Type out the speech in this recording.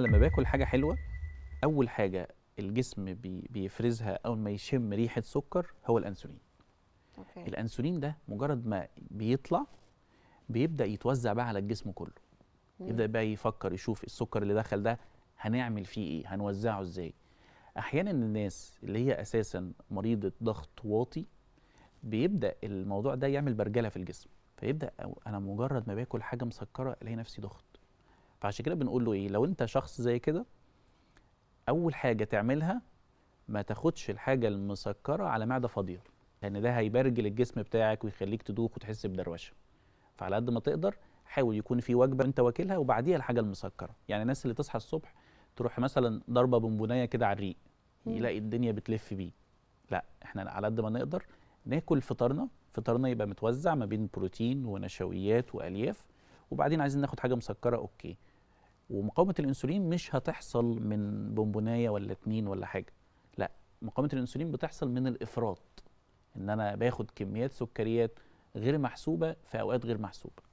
لما باكل حاجة حلوة، اول حاجة الجسم بيفرزها اول ما يشم ريحه سكر هو الانسولين. okay. الانسولين ده مجرد ما بيطلع بيبدا يتوزع بقى على الجسم كله. يبدا بقى يفكر يشوف السكر اللي دخل ده هنعمل فيه ايه، هنوزعه ازاي. احيانا الناس اللي هي اساسا مريضه ضغط واطي بيبدا الموضوع ده يعمل برجله في الجسم، فيبدا انا مجرد ما باكل حاجة مسكره الاقي نفسي ضغط. فعشان كده بنقول له ايه، لو انت شخص زي كده اول حاجة تعملها ما تاخدش الحاجة المسكره على معده فاضية، لان ده هيبرجل الجسم بتاعك ويخليك تدوخ وتحس بدروشه. فعلى قد ما تقدر حاول يكون في وجبة انت واكلها وبعديها الحاجة المسكره. يعني الناس اللي تصحى الصبح تروح مثلا ضربه بونبونيه كده على الريق يلاقي الدنيا بتلف بيه. لا، احنا على قد ما نقدر ناكل فطارنا، فطارنا يبقى متوزع ما بين بروتين ونشويات والياف، وبعدين عايزين ناخد حاجة مسكره okay. ومقاومة الانسولين مش هتحصل من بونبونايه ولا اتنين ولا حاجة، لا، مقاومة الانسولين بتحصل من الافراط، ان انا باخد كميات سكريات غير محسوبة في اوقات غير محسوبة.